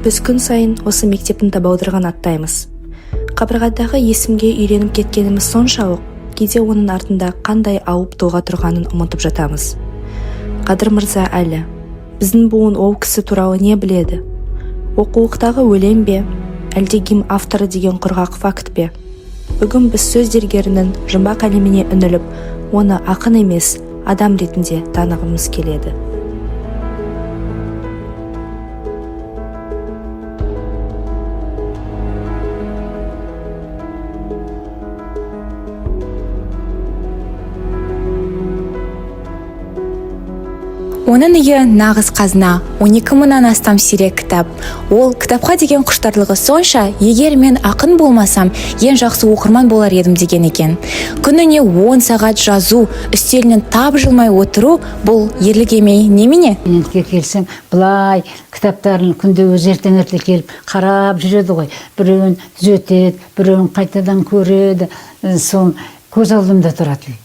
Біз күн сайын осы мектептің табалдырығын аттаймыз. Қабырғадағы есімге үйреніп кеткеніміз соншалық, кейде оның артында қандай ауып тұлға тұрғанын ұмытып жатамыз. Қадыр Мырза Әлі. Біздің буын ол кісі туралы не біледі? Оқулықтағы өлең бе, әлде гимн авторы деген құрғақ факт пе? Бүгін біз сөз зергерінің жұмбақ әлеміне үңіліп, оны ақын емес, адам ретінде танығымыз келеді. Оның үйі нағыз қазына, 12 мыңнан астам сирек кітап. Ол кітапқа деген құштарлығы сонша, егер мен ақын болмасам, ең жақсы оқырман болар едім деген екен. Күніне 10 сағат жазу, үстелінен тапжылмай отыру бұл ерлік емей немене? Кабинетке келсең, былай кітаптарын күнде өзі ертең ерте келіп қарап жүреді ғой. Біреуін түзетеді, біреуін қайтадан көреді. Соны көз алдымда тұрады.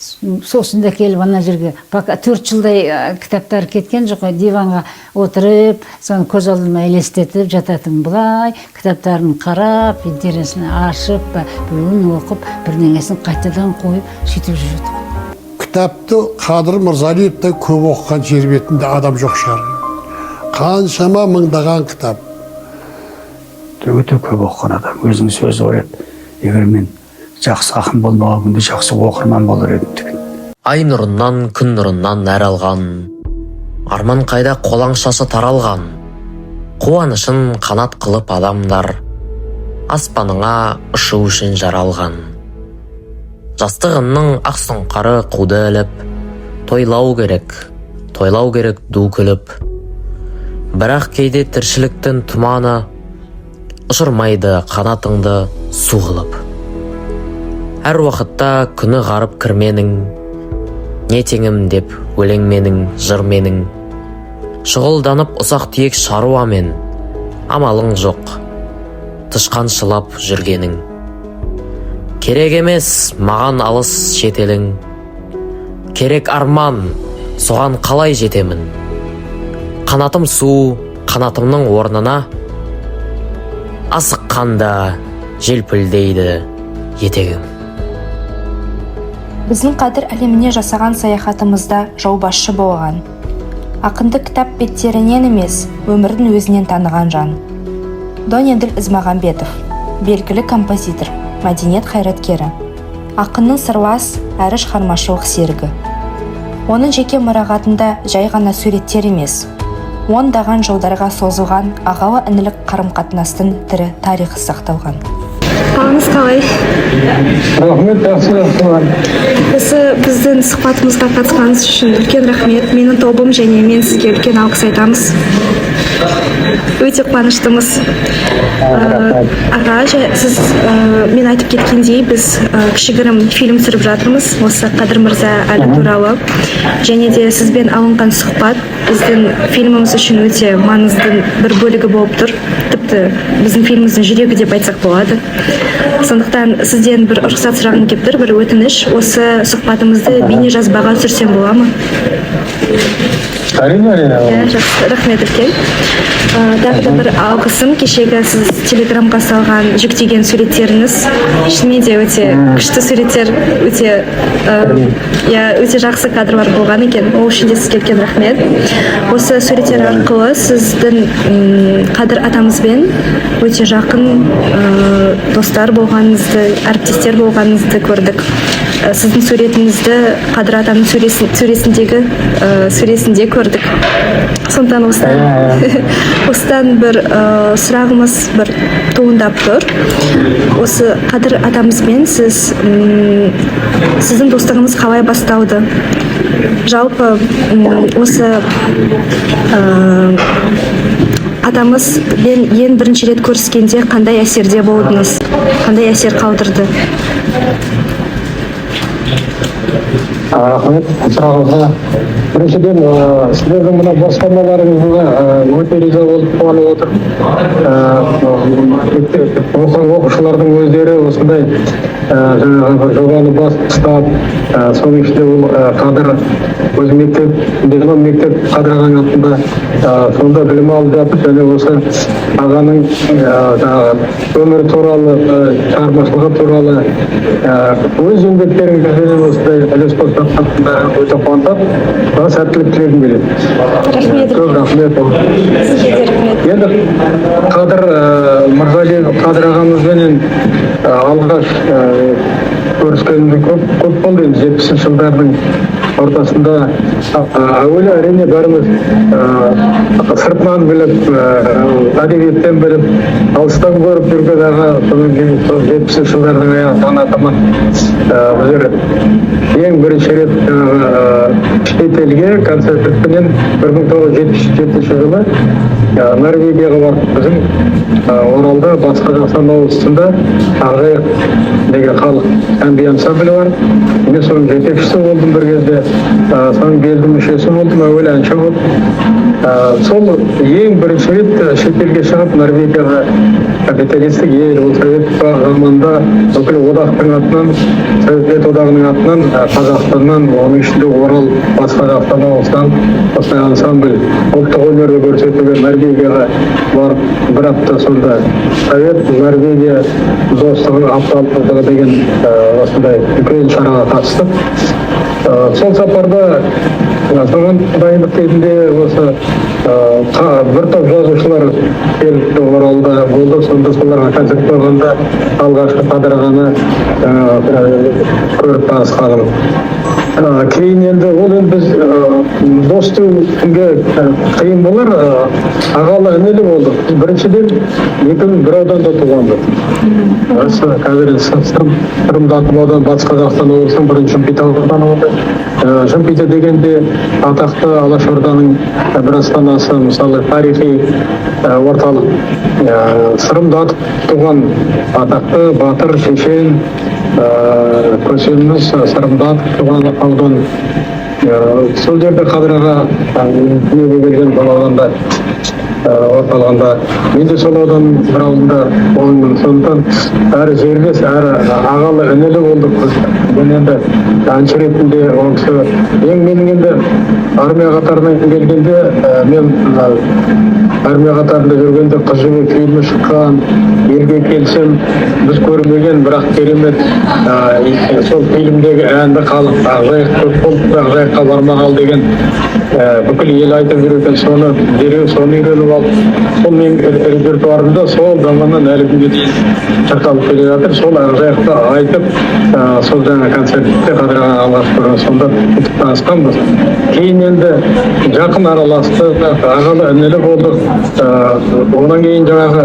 Сосын да келіп ана жерге, пока 4 жылдай кітаптар кеткен жоқ қой, диванға отырып, соны көз алдыма елестетіп жататын, былай кітаптарын қарап, интересін ашып, біреуін оқып, бірдеңесін қайтадан қойып, сөйтіп жүреді. Кітапты Қадыр Мырзалиевтен көп оқыған жер бетінде адам жоқ шығар. Қаншама мыңдаған кітап. Өте көп оқыған адам, өзінің сөзі ғой еді. Егер мен жақсы ақын болмаған күнде жақсы оқырман болар едім деген. Ай нұрынан, күн нұрынан нәр алған, арман қайда қолаңшасы таралған, қуанышын қанат қылып адамдар, аспаныңа ұшу үшін жаралған. Жастығымның ақ сұңқары қуды іліп, тойлау керек, тойлау керек ду күліп. Бірақ кейде тіршіліктің тұманы ұшырмайды қанатыңды су қылып. Әр уақытта күні ғарып кірменің, не теңім деп өлең менің, жыр менің. Шұғылданып ұсақ түйек шаруамен, амалың жоқ, тышқаншылап жүргенің. Керек емес маған алыс шетелің, керек арман, соған қалай жетемін? Қанатым су, қанатымның орнына, асыққанда желпілдейді етегім. Біздің қадір әлеміне жасаған саяхатымызда жолбасшы болған. Ақынды кітап беттерінен емес, өмірдің өзінен таныған жан. Донеділ Ізмағамбетов, белгілі композитор, мәдениет қайраткері. Ақынның сырлас әрі шығармашылық серігі. Оның жеке мұрағатында жай ғана суреттер емес, ондаған жылдарға созылған ағалы-інілік қарым-қатынастың тірі тарихы сақталған. Қалыңыз қалай? Рахмет, жақсы, жақсы. Осы біздің сұхбатымызға қатысқаныңыз үшін үлкен рахмет. Менің тобым және мен сізге үлкен алғыс айтамыз. Өте қуаныштымыз. Аға, сіз мен айтып кеткендей, біз кішігірім фильм түсіріп жатырмыз осы Қадыр Мырза Әлі туралы. Және де сізбен алынған сұхбат біздің фильміміз үшін өте маңызды бір бөлігі болып тұр. Тіпті біздің фильміміздің жүрегі деп айтсақ болады. Сондықтан сізден бір рұқсат сұрағым келіп тұр, бір өтініш. Осы сұхбатымызды бейнежазбаға түсірсем бола ма? Әрине, әрине. Иә, жақсы, рахмет үлкен. Тағы да бір алғысым, кешегі сіз телеграмға салған, жүктеген суреттеріңіз шынымен де өте күшті суреттер, өте иә, өте жақсы кадрлар болған екен. Ол үшін де сізге үлкен рахмет. Осы суреттер арқылы сіздің Қадыр атамызбен өте жақын достар болғаныңызды, әріптестер болғаныңызды көрдік. Сіздің суретіңізді Қадыр атаның суресіндегі суресінде көрдік. Сондықтан осыдан бір сұрағымыз бір туындап тұр. Осы Қадыр атамызбен сіздің достығыңыз қалай басталды? Жалпы осы атамызбен ең бірінші рет көріскенде қандай әсерде болдыңыз? Қандай әсер қалдырды? Рахмет сұрағыңызға. Біріншіден, сіздердің мына бастамаларыңызға өте риза болып қуанып отырмын. Оқушылардың өздері осындай жаңағы бір жобаны бастап, соның ішінде ол Қадыр Өзі мектеп, мектеп Қадыр ағаның атында, сонда білім алып жатып және осы ағаның жаңағы өмірі туралы, шығармашылығы туралы өз еңбектеріңізбенен осындай үлес қосып жатқандарың өте қуантады. Саған сәттілік тілегім келеді. Рахмет. Көп рахмет. Сізге де рахмет. Енді Қадыр Мырзалиев, Қадыр ағамызбенен алғаш көріскеніміз көп көп болды енді, 70-жылдардың ортасында. Әуелі, әрине, бәріміз сыртынан біліп, әдебиеттен біліп, алыстан көріп жүрген аға. Содан кейін сол 70-жылдардың аяғына таман біздер ең бірінші рет жаңағы шетелге концертпенен 1977 жылы Норвегияға барып, біздің Оралда, Батыс Қазақстан облысында «Ақжайық» деген халық ән би ансамблі бар. Мен соның жетекшісі болдым бір кезде, соның белді мүшесі болдым, әуелі әнші болып. Сол ең бірінші рет шетелге шығып, Норвегияға, капиталистік ел, ол совет заманында бүкіл одақтың атынан, Совет Одағының атынан, Қазақстаннан, оның ішінде Орал, Батыс Қазақстан облысынан осындай ансамбль ұлттық өнерді көрсетуге Норвегияға барып, бір апта сонда Совет Норвегия достығы апталығы деген осындай үлкен шараға қатыстық. Сол сапарда соған дайындық кезінде осы бір топ жазушылар келіп, Оралда болды. Сонда соларға концерт қойғанда алғашқы Қадыр ағаны көріп танысқаным. Кейін енді ол енді біз дос деуге қиын болар, ағалы інілі болдық. Біз біріншіден екеуміз бір ауданда туғанбыз. Осы қазір Сырым Датов ауданы, Батыс Қазақстан облысының бірінші Шымпита ауданы болды. Шымпита дегенде атақты Алашорданың бір астанасы, мысалы, тарихи орталық. Сырым Датов туған атақты батыр, шешен, көсеміміз Сырым Датов туған аудан. Сол жерде Қадыр аға дүниеге келген, сол ауданда, орталығында. Мен де сол ауданның бір ауылында болдым. Сондықтан әрі жерлес, әрі ағалы інілі болдық біз. Мен енді әнші ретінде ол кісі ең менің енді армия қатарынан келгенде, мен армия қатарында жүргенде «Қыз Жібек» фильмі шыққан. Елге келсем, біз көрмеген, бірақ керемет сол фильмдегі әнді халық «Ақжайық көп болып, Ақжайыққа бармағалы» деген бүкіл ел айтып жүр екен. Соны дереу соны үйреніп алып, сол менің репертуарымда сол заманнан әлі күнге дейін шырқалып келе жатыр. Сол «Ақжайықты» айтып, сол жаңа концертте Қадыр ағаны алғаш көрген, сонда танысқанбыз. Кейін енді жақын араластық, ағалы інілі болдық. Онан кейін жаңағы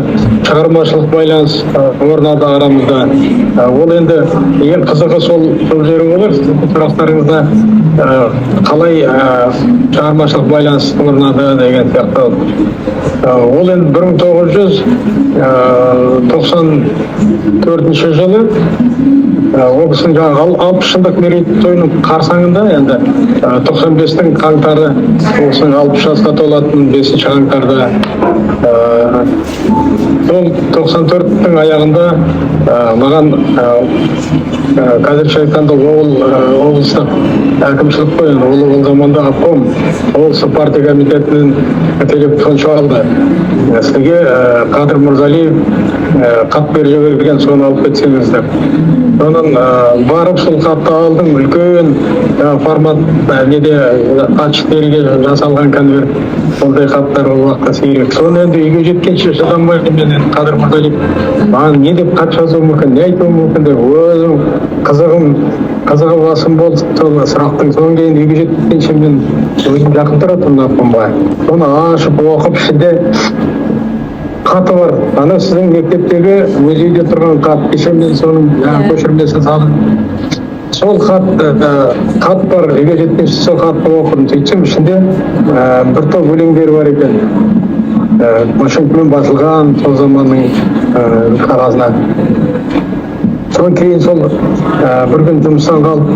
шығармашылық байланыс орнады арамызда. Ол енді ең қызығы сол жері болар сіздің сұрақтарыңызда, қалай шығармашылық байланыс орнады деген сияқты. Ол енді 1994 жылы ол кісінің жаңағы 60 жылдық мерейтойының қарсаңында, енді 95-тің қаңтары, ол кісінің 60 жасқа толатын 5 қаңтарда, сол 94-тің аяғында маған қазірше айтқанда ол облыстық әкімшілік қой енді, ол заманда обком, облыстық партия комитетінен телефон шалды: «Сізге Қадыр Мырзалиев хат беріп жіберген, соны алып кетсеңіз», — деп. Содан барып сол хатты алдым. Үлкен формат неде, А4-ге жасалған конверт, ондай хаттар ол уақытта сирек. Соны енді үйге жеткенше шыдамай, мен енді Қадыр Мырзалиев маған не деп хат жазуы мүмкін, не айтуы мүмкін деп өзім қызығы басым болды сол сұрақтың. Содан кейін үйге жеткенше, мен өзім жақын тұратынмын обкомға, соны ашып оқып, ішінде хаты бар, ана сіздің мектептегі музейде тұрған хат. Кеше мен соның жаңағы көшірмесін салып, сол хат бар. Үйге жеткенше сол хатты оқыдым. Сөйтсем, ішінде бір топ өлеңдері бар екен, машинкамен басылған сол заманның қағазына. Содан кейін сол бір күн жұмыстан қалып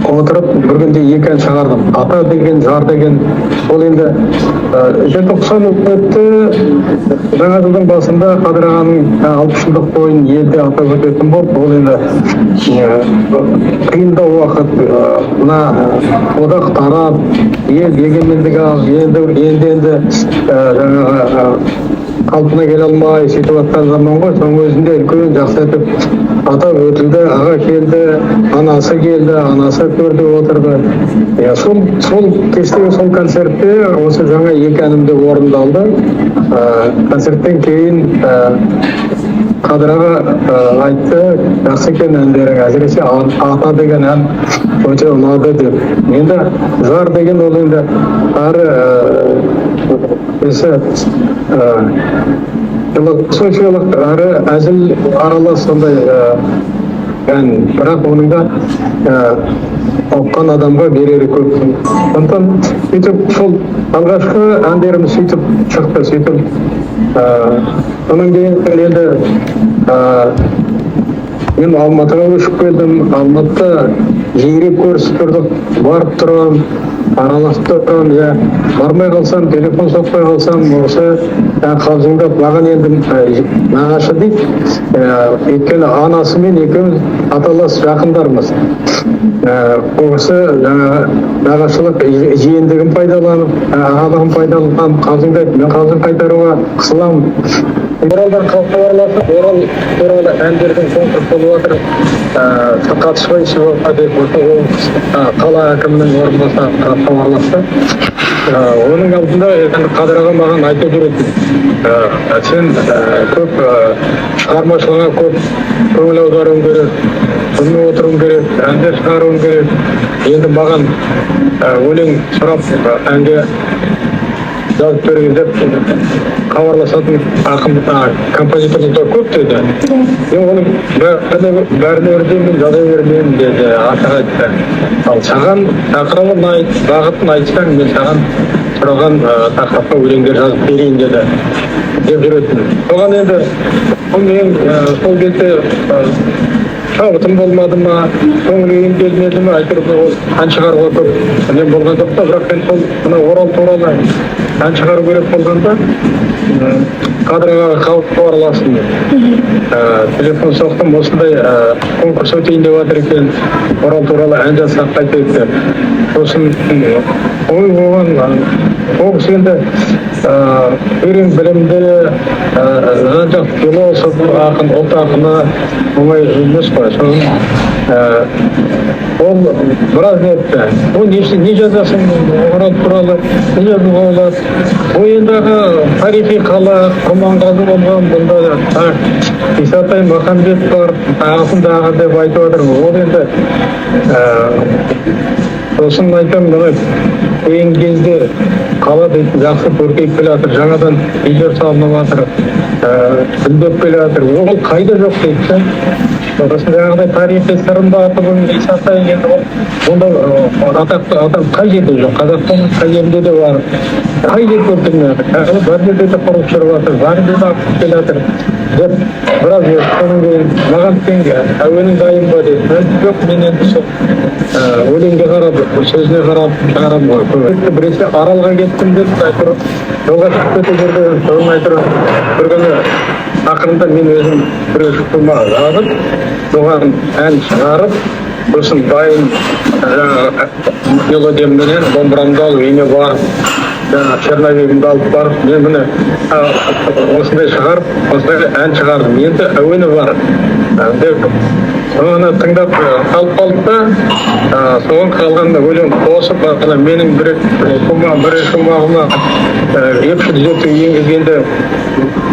Отырып бір күнде екі ән шығардым: «Ата» деген, «Жар» деген. Ол енді желтоқсан өтті. Жаңа жылдың басында Қадыр ағаның 60 жылдық тойын елде атап өтетін болды. Ол енді қиындау уақыт, мына одақ тарап, ел егемендік алып, енді жаңағы қалпына келе алмай сөйтіп жатқан заман ғой. Соның өзінде үлкен, жақсы етіп атап өтілді. Аға келді, анасы келді, анасы төрде отырды. Иә, сол кештегі сол концертте осы жаңа екі әнім де орындалды. Концерттен кейін Қадыр аға айтты: «Жақсы екен әндерің, әсіресе «Ата» деген ән өте ұнады», — деп. Енді «Жар» деген ол енді әрі несі, философиялық, әрі әзіл аралас сондай ән, бірақ оның да оқыған адамға берері көп. Сондықтан сөйтіп сол алғашқы әндеріміз сөйтіп шықты. Сөйтіп содан кейін енді мен Алматыға көшіп келдім. Алматыда жиірек көрісіп тұрдық, барып тұрамын, араласып тұрамын. Иә, бармай қалсам, телефон соқпай қалсам, осы қалжыңдап маған енді нағашы дейді, өйткені анасымен екеуміз аталас жақындармыз. Ол кісі жаңағы нағашылық, жиендігін пайдаланып, ағалығын пайдаланып қалжыңдайды. Мен қалжың қайтаруға қысыламын. Оралдан хабарласып, Орал туралы әндердің конкурс болып жатыр, қатыспайсыз ба деп осы ол қала әкімінің орынбасары хабарласты. Оның алдында енді Қадыр аға маған айта жүретін: «Сен көп шығармашылығыңа көп көңіл аударуың керек, сонымен отыруың керек, әндер шығаруың керек. Енді маған өлең сұрап, әнге жазып беріңіз деп хабарласатын ақын, композиторлар да көп», — деді. «Мен оның бәріне бірдей мен жаза бермеймін», — деді, ашық айтты. «Ал саған тақырыбын айт, бағытын айтсаң, мен саған сұраған тақырыпқа өлеңдер жазып берейін», — деді деп жүретін. Соған енді ол менің сол кезде шабытым болмады ма, көңіл күйім келмеді ме, әйтеуір ол ән шығаруға көп нем болған жоқ та. Бірақ мен сол мына Орал туралы ән шығару керек болғанда Қадыр ағаға хабарластым, телефон соқтым. Осындай конкурс өтейін деп жатыр екен, Орал туралы ән жазсақ қайтеді деп. Сосын ой, оған ол кісі енді терең білімді, жан жақты философ ақын, ұлт ақыны, оңай емес қой. Сосын ол біраз нетті: «Ол не жазасың, Орал туралы не жазуға болады? Ол енді тарихи қала, Құрманғазы болған бұнда, Исатай, Махамбет бар, тағысын тағы», — деп айтып жатыр. Ол енді сосын айтамын: «Мына кейінгі кезде қала дейтін жақсы көркейіп келе жатыр, жаңадан үйлер салынып жатыр, гүлдеп келе жатыр, ол қайда жоқ?» — дейді да. Сосын жаңағыдай тарихи Сырым Датұлы, Исатай, енді ол онда атақты адам қай жерде жоқ? Қазақстанның қай жерінде де бар, қай жер көркеймей жатыр? Қазір бар жерде де құрылыс жүріп жатыр, бар жерде де артып келе жатыр», — деп біраз. Содан кейін маған: «Сен әуенің дайын ба?» — деді. Мен: «Жоқ, мен енді сол өлеңге қарап, сөзіне қарап шығарамын ғой көп». Біресе Аралға кеттім деп әйтеуір жолға шығып кете берді. Соны әйтеуір бір күні ақырында мен өзім бір шумақ жазып, соған ән шығарып, сосын дайын жаңағы мелодияменен домбырамды алып, үйіне барып, жаңағы черновигімді алып барып, мен міне осындай шығарып, осындай ән шығардым, енді әуені бар деп, соны тыңдап қалып қалды да, соған қалған өлең қосып, ана менің бір шумағыма екі үш түзету енгізгенде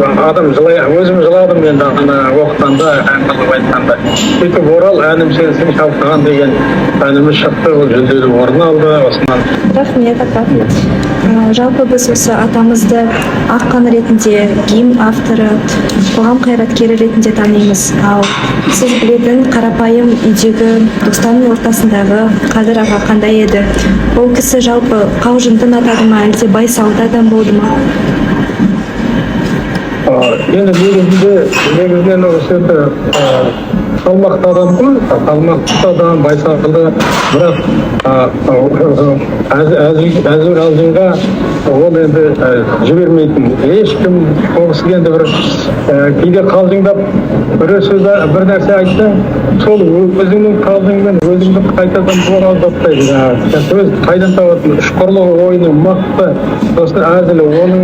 адам жылай, өзім жыладым енді ана оқығанда, ән қылып айтқанда. Сөйтіп «Орал, әнім сенсің шалқыған» деген әніміз шықты. Ол жүлделі орын алды осынан. Рахмет, апа. Жалпы біз осы атамызды ақын ретінде, гимн авторы, қоғам қайраткері ретінде танимыз. Ал сіз білетін қарапайым үйдегі, достарының ортасындағы Қадыр аға қандай еді? Ол кісі жалпы қалжыңды ұнатады ма, әлде байсалды адам болды ма? Енді негізінде, негізінен осы енді Салмақты адам ғой, салмақты адам, байсалды, бірақ әзіл қалжыңға ол енді жібермейтін ешкім. Ол кісіге енді бір кейде қалжыңдап бір сөз, бір нәрсе айтсаң, сол өзіңнің қалжыңмен өзіңді қайтадан бұралдап тастайды. Жаңағы сөз қайдан табатын, ұшқырлығы, ойыны мықты, сосын әзілі оның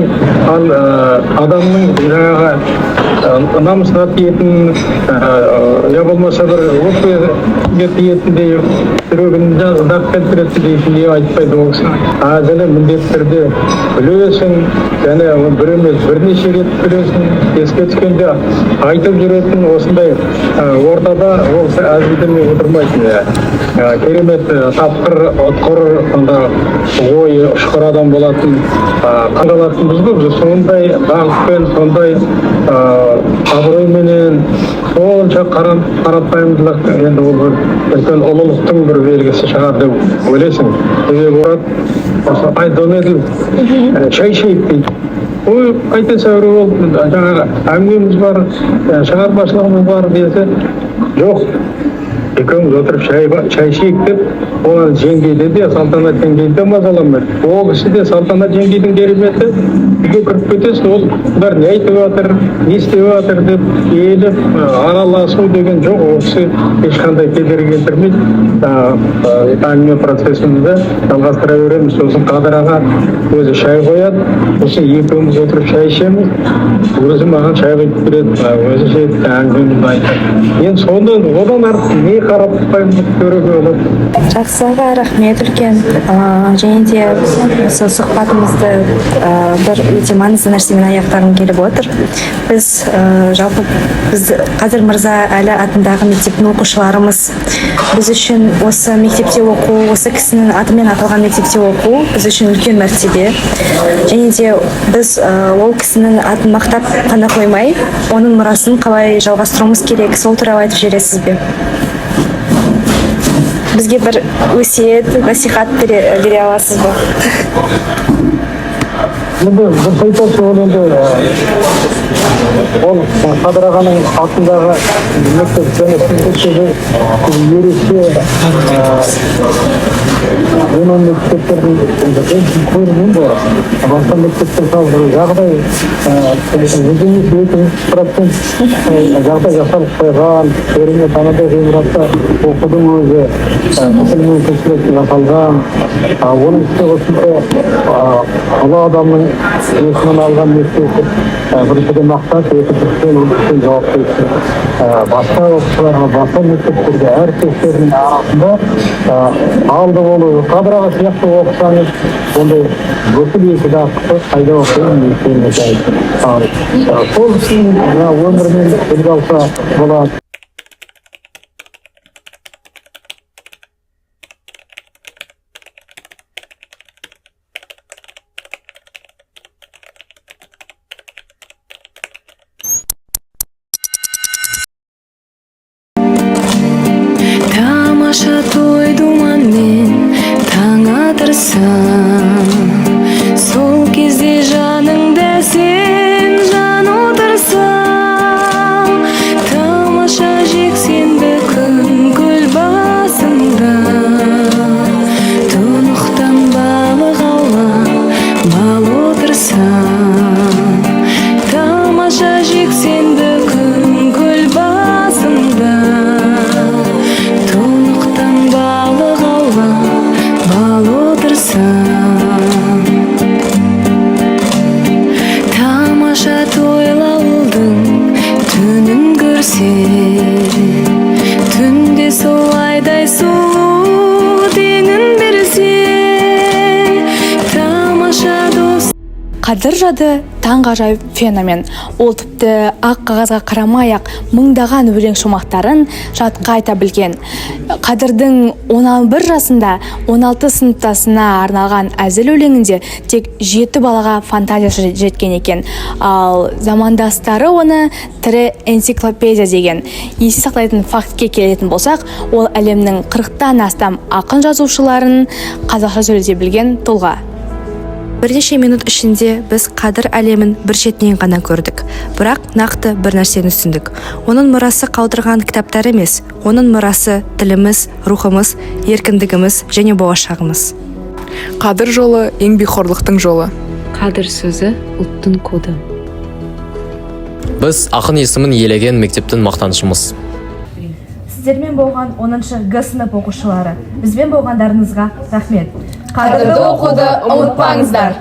адамның жаңағы намысына тиетін, я болмаса бір өкпеге тиетіндей, жүрегін дақ келтіретіндей не айтпайды. Ол кісінің әзілі міндетті түрде күлесің және оны бір емес, бірнеше рет күлесің, еске түскенде айтып жүретін осындай ортада ол кісі әзілдемей отырмайтын. Иә. Керемет тапқыр, ұтқыр, сонда ойы ұшқыр адам болатын. Қадалатынбыз ғой біз сондай даңқпен, сондай абыройменен, сонша қарапайымдылық. Енді ол бір үлкен ұлылықтың бір белгісі шығар деп ойлайсың. Себебі осы Айдонеділ шай ішейік дейді. Ой, қайта сәуре болып, жаңағы әңгімеміз бар, шығармашылығымыз бар десе, жоқ, екеуміз отырып шай ішейік деп. Оған жеңгейді де, Салтанат жеңгейді де мазаламайды. Ол кісі де, Салтанат жеңгейдің кереметі, үйге кіріп кетесің, ол бұлар не айтып жатыр, не істеп жатыр деп келіп араласу деген жоқ. Ол кісі ешқандай кедергі келтірмейді. Әңгіме процесімізді жалғастыра береміз. Сосын Қадыр аға өзі шай қояды, сосын екеуміз отырып шай ішеміз. Өзі маған шай құйып береді, өзі ішеді, әңгімемізді айтады. Енді соны одан артық не қарапайымдылық көруге болады? Жақсы, аға, рахмет үлкен. Және де осы сұхбатымызды бір өте маңызды нәрсемен аяқтағым келіп отыр. Біз жалпы біз Қадыр Мырза Әлі атындағы мектептің оқушыларымыз. Біз үшін осы мектепте оқу, осы кісінің атымен аталған мектепте оқу біз үшін үлкен мәртебе. Және де біз ол кісінің атын мақтап қана қоймай, оның мұрасын қалай жалғастыруымыз керек, сол туралы айтып жібересіз бе? Бізге бір өсиет, насихат бере аласыз ба? Енді дұрыс айтасыз. Ол енді ол Қадыр ағаның атындағы мектеп және мектептегі ерекше оның мектептердің көрінген ғой. Басқа мектептер салыстыру жағдай 100 емес, 200% жағдай жасалып қойған. Керемет, анадай ғимаратта оқудың өзі бүкіл мүмкіншілік жасалған. Оның үстіне осындай ұлы адамның есімін алған мектеп біріншіден мақсат, екіншіден ол үлкен жауапкершілік. Басқа оқушыларға, басқа мектептерге, әріптестерінің арасында алды болу. Қадыр аға сияқты оқысаңыз, ондай бүкіл екі жақты қайда оқимын екенін. Сол кісінің мына өмірінен үлгі алса болады. Тамаша той думанмен таң атырсың, сол кезде жаныңда сен жан отырсың. Тамаша жексенбі күн, көл басында тұнықтан балық аулап бал отырсың. Тамаша жексенбі күн, көл басында тұнықтан балық аулап бал отырсың. Тамаша тойлы ауылдың түнін көрсе, түнде сол айдай сұлу теңін берсе. Тамаша дос Қадыр жады таңғажайып феномен. Ол тіпті ақ қағазға қарамай ақ мыңдаған өлең шумақтарын жатқа айта білген. Қадырдың 11 жасында 16 сыныптасына арналған әзіл өлеңінде тек жеті балаға фантазиясы жеткен екен. Ал замандастары оны тірі энциклопедия деген. Есте сақтайтын фактке келетін болсақ, ол әлемнің 40-тан астам ақын жазушыларын қазақша сөйлете білген тұлға. Бірнеше минут ішінде біз Қадыр әлемін бір шетінен ғана көрдік, бірақ нақты бір нәрсені түсіндік: оның мұрасы қалдырған кітаптар емес, оның мұрасы – тіліміз, рухымыз, еркіндігіміз және болашағымыз. Қадыр жолы – еңбекқорлықтың жолы. Қадыр сөзі – ұлттың коды. Біз ақын есімін иелеген мектептің мақтанышымыз. Сіздермен болған 10 Г сынып оқушылары. Бізбен болғандарыңызға рахмет. Қадырды оқуды ұмытпаңыздар.